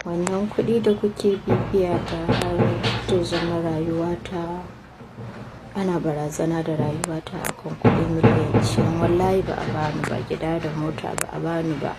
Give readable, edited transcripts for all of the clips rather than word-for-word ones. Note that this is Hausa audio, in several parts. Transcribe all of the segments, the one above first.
Wannan kuɗi da kuke bibiya ta har to zama rayuwata, ana barazana da rayuwata akan kuɗi miliyan 20. Wallahi ba a bani ba, gida da mota ba a bani ba.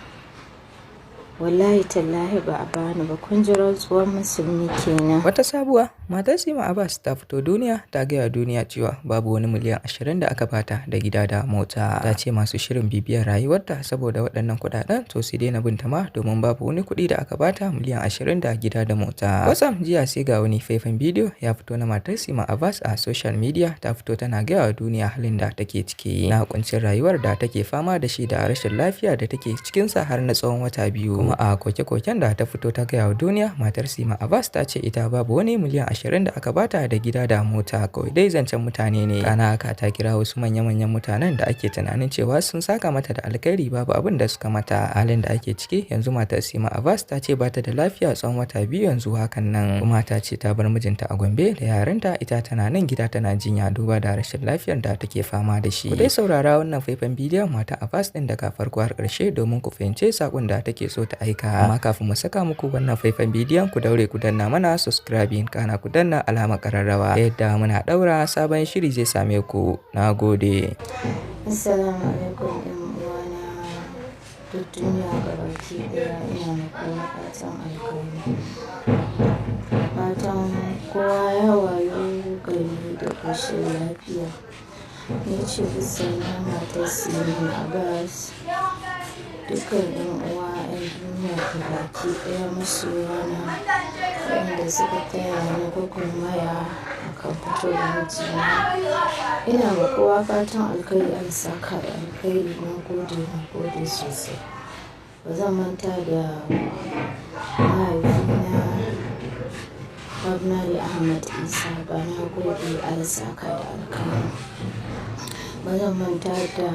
Wallahi tallahi ba a bani ba. Kun ji rantsuwar musulmi kenan. Wata sabuwa, matar Sima Abbas ta fito duniya ta gaya duniya cewa babu wani miliyan 20 da aka bata da gida da mota. Ta ce masu shirin bibiyar rayuwarta saboda waɗannan kuɗaɗen to su daina binta ma, domin babu wani kuɗi da aka bata miliyan 20 da gida da mota. Kwatsam jiya sai ga wani faifan bidiyo ya fito na matar Sima Abbas a social media, ta fito tana gaya wa duniya halin da take ciki na kuncin rayuwar da take fama da shi da rashin lafiya da take cikinsa har na tsawon wata 2. Kuma a koke-koken da ta fito ta gaya wa duniya, matar Sima Abbas ta ce ita babu wani miliyan 20 da aka bata da gida da mota, kawai dai zancen mutane ne. Kana haka ta kira wasu manya-manyan mutanen da ake tunanin cewa sun saka mata da alkhairi, babu abin da suka mata. Halin da ake ciki yanzu, matar Sima Abbas ta ce bata da lafiya tsawon wata 2 yanzu hakan nan, kuma ta ce ta bar mijinta a Gombe da yaranta, ita tana nan gida tana jinya duba da rashin lafiyar da take fama da shi. Ku dai saurara wannan faifan bidiyon matar Abbas din daga farko har ƙarshe domin ku fahimci sakon da take so ta aika. Amma kafin mu saka muku wannan faifan bidiyon, ku daure ku danna mana subscribing, kana ku danna alamar kararrawa yadda muna daura sabon shiri zai same ku. Na gode. Assalamu alaikum 'yan uwana duk duniya gabaki ɗaya, ina muku fatan alkhairi. Fatan kowa ya wayo gari da ƙoshin lafiya. Ni ce Hussaina, matar Siman Abbas. Dukkan 'yan uwa 'yan duniya gabaki ɗaya, masoyana waɗanda suka taya ni gwagwarmaya akan fito da mijina. Ina ma kowa fatan alkhairi, Allah saka da alkhairi. Na gode, na gode sosai. Ba zan manta da mahaifina Babnari Ahmad Isa ba. Na gode, Allah saka da alkhairi. Ba zan manta da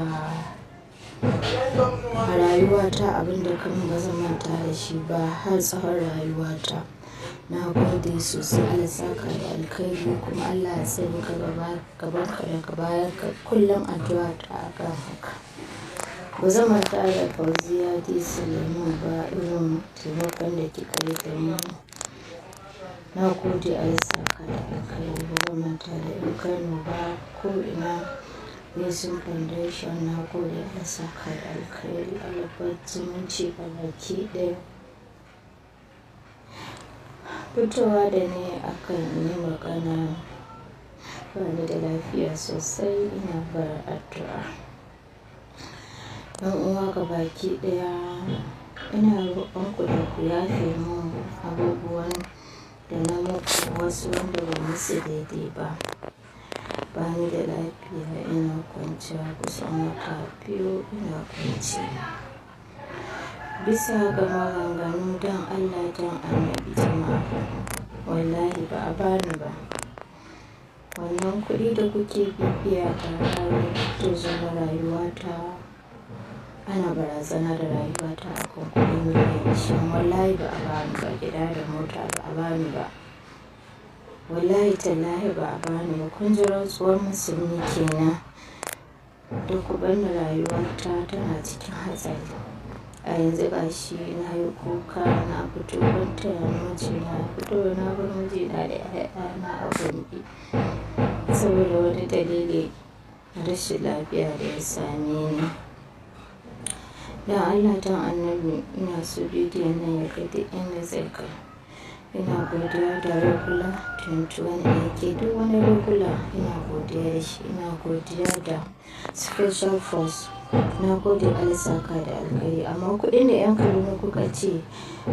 a rayuwata abin da ka mun, ba zan manta da shi ba har tsawon rayuwata. Na gode sosai, Allah saka da alkhairi, kuma Allah ya tsare ka gaba gabanka da bayanka, kullum addu'a ta akan haka. Ba zan manta da Fauziya D Suleiman ba, irin taimakon da kika yi da mu. Na gode, Allah saka da alkhairi. Ba zan manta da 'yan Kano ba, ko ina Yusuf Foundation, na gode, Allah saka da alkhairi. Allah bar zumunci gabaki ɗaya. Fitowa da ni akan yi magana, bani da lafiya sosai, ina bar addu'a. 'Yan uwa gabaki ɗaya, ina roƙon ku da ku yafe mun abubuwan da na muku, wasu wanda ba musu daidai ba. Bani da lafiya, ina kwanciya kusan wata 2 ina kwance. Bisa ga maganganu, don Allah don Annabi jama'a, wallahi ba a bani ba. Wannan kuɗi da kuke bibiya ta har to zama rayuwata, ana barazana da rayuwata akan kuɗi miliyan 20. Wallahi ba a bani ba, gida da mota ba a bani ba. Wallahi tallahi ba a bani ba. Kun ji rantsuwar musulmi kenan. Da ku bani, rayuwata tana cikin hatsari. A yanzu gashi na yi kuka, na fito ban taya mijina ya fito, na bar mijina da 'ya'yana a Gombe saboda wani dalili na rashin lafiya da ya same ni. Don Allah don Annabi, ina so bidiyon nan ya kai duk inda zai kai. Ina godiya da Regular 21 AK, duk wani regular ina godiya da shi. Ina godiya da Special Force. Na gode, Allah saka da alkhairi. Amma kuɗin da 'yan Kaduna kuka ce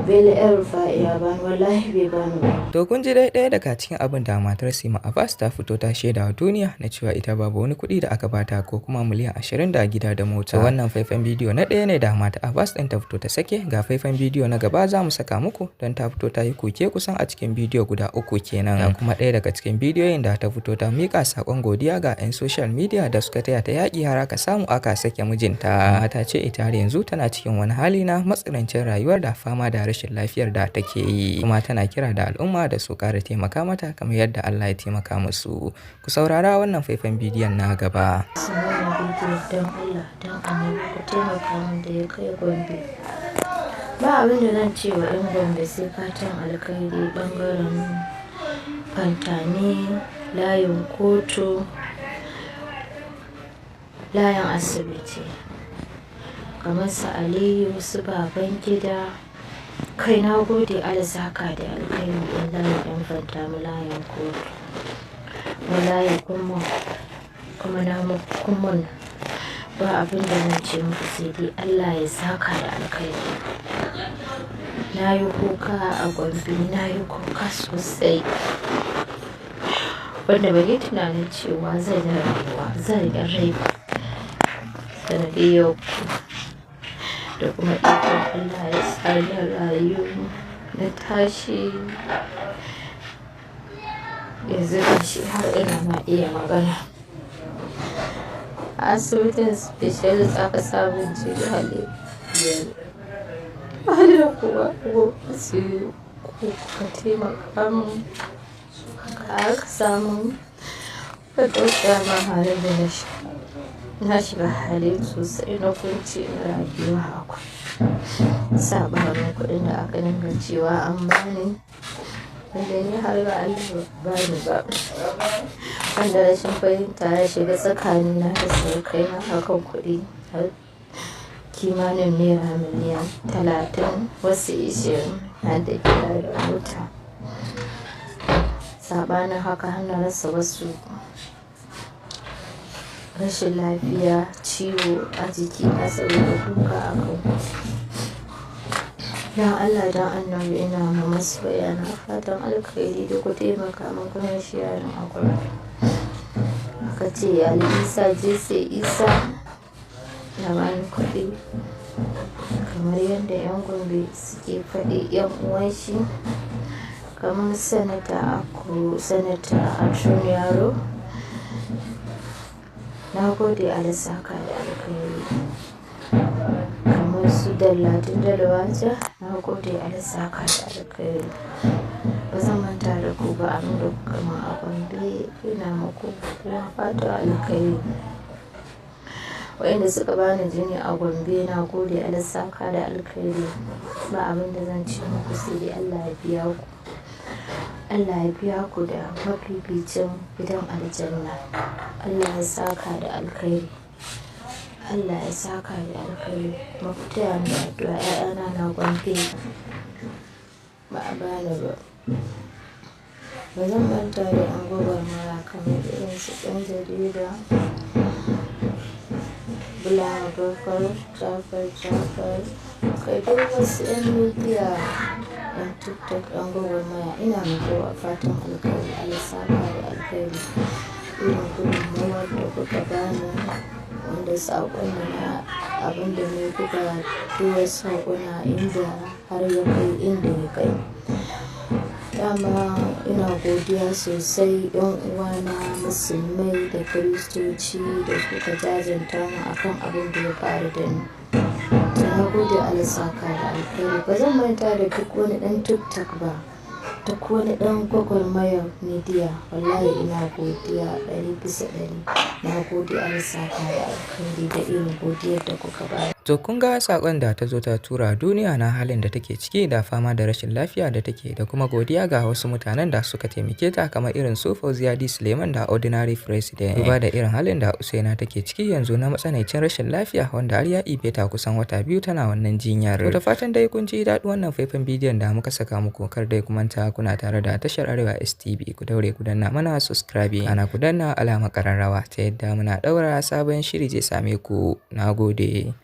Bello El Rufai ya bani, wallahi bai bani ba. To, kun ji dai ɗaya daga cikin abin da matar Sima Abbas ta fito ta shaida wa duniya na cewa ita babu wani kuɗi da aka bata ko kuma miliyan 20 da gida da mota. Wannan faifan bidiyo na ɗaya ne da mata Abbas ɗin ta fito ta sake. Ga faifan bidiyo na gaba za mu saka muku, don ta fito ta yi koke kusan a cikin bidiyo guda uku kenan. Ga kuma ɗaya daga cikin bidiyoyin da ta fito ta miƙa saƙon godiya ga 'yan social media da suka taya ta yaƙi har aka samu aka sake mijinta. Amma ta ce ita har yanzu tana cikin wani hali na matsanancin rayuwar da fama da rashin lafiyar da take yi. Kuma tana kira da al'umma da su ƙara taimaka mata kamar yadda Allah ya taimaka musu. Ku saurara wannan faifan bidiyon na gaba. Wannan bidiyo, don Allah don Annabi ku taimaka min da ya kai Gombe. Ba abin da zan ce wa 'yan Gombe sai fatan alkhairi ɓangaren Fantami, layin kotu, layin asibiti. Kamar su Aliyu, su Babangida. Kai na gode Allah saka da alkhairi 'yan layin 'yan Fantami layin kotu. Wallahi kuma na muku kun ba abin da zan ce muku sai dai Allah ya saka da alkhairi. Na yi kuka a Gombe, na yi kuka sosai. Wanda ban yi tunanin cewa zan yi rayuwa, zan yi rai ba. Sanadiyyar ku da kuma ikon Allah ya sa na rayu, na tashi. Yanzu gashi har ina ma iya magana. A asibitin specialist aka samun jini 5. Allah kuwa gwamnati ku kuka taimaka mun. Aka samu ka tausaya min halin da na shiga. Na shiga hali sosai na ƙunci na rayuwa akwai. Saɓanin kuɗin da aka dinga cewa an bani. Wanda ni har ga Allah ba bani ba. Wanda rashin fahimta ya shiga tsakanina da surukaina akan kuɗi har kimanin naira miliyan 30 wasu 20 har da gida da mota. Saɓanin haka har na rasa wasu rashin lafiya, ciwo a jikina saboda kuka akan kuɗi. Don Allah don Annabi ina ma masoya na fatan alkhairi da ku taimaka min kuma sharing a group. Aka ce Ali Isa JC Isa ya bani kuɗi kamar yadda 'yan Gombe suke faɗi 'yan uwan shi kamar Sanata Akko, Sanata Atun Yaro. Na gode Allah saka da alkhairi. Kamar su Dallatun Dalwaja, na gode Allah saka da alkhairi. Ba zan manta da ku ba abin da kuka mun a Gombe ina muku kowa fatan alkhairi. Wa'inda suka bani jini a Gombe na gode Allah saka da alkhairi. Ba abin da zan ce muku sai dai Allah ya biya ku. Allah ya biya ku da mafificin gidan aljanna. Allah ya saka da alkhairi. Allah ya saka da alkhairi. Kuma ku taya ni da addu'a 'ya'yana na Gombe ba a bani ba. Ba zan manta da 'yan gwagwarmaya kamar irin su ɗan jarida Bulama Bukar, Jafar Jafar, kai duk wasu 'yan midiya, 'yan TikTok, 'yan gwagwarmaya ina muku fatan alkhairi. Allah saka da alkhairi. Irin gudunmawar da kuka bani wanda saƙon da na abin da ne kuka tura saƙona inda har ya kai inda ya kai. Dama ina godiya sosai 'yan uwana musulmai da kiristoci da kuka jajanta mun akan abin da ya faru da ni. To na gode Allah saka da alkhairi. Ba zan manta da duk wani ɗan TikTok ba, duk wani ɗan gwagwarmayar midiya. Wallahi ina godiya 100%. Na gode Allah saka da alkhairi da irin godiyar da kuka bani. To kun ga saƙon da ta zo ta tura duniya na halin da take ciki da fama da rashin lafiya da take da kuma godiya ga wasu mutanen da suka taimake ta kamar irin su Fauziya D. Suleiman da Ordinary President. Duba da irin halin da Usaina take ciki yanzu na matsanancin rashin lafiya wanda har ya ɗibe ta kusan wata 2 tana wannan jinyar. To da fatan dai kun ji daɗin wannan faifan bidiyon da muka saka muku, kar dai ku manta kuna tare da tashar Arewa STV, ku daure ku danna mana subscribe, ana ku danna alamar ƙararrawa ta yadda muna ɗaura sabon shiri zai same ku. Na gode.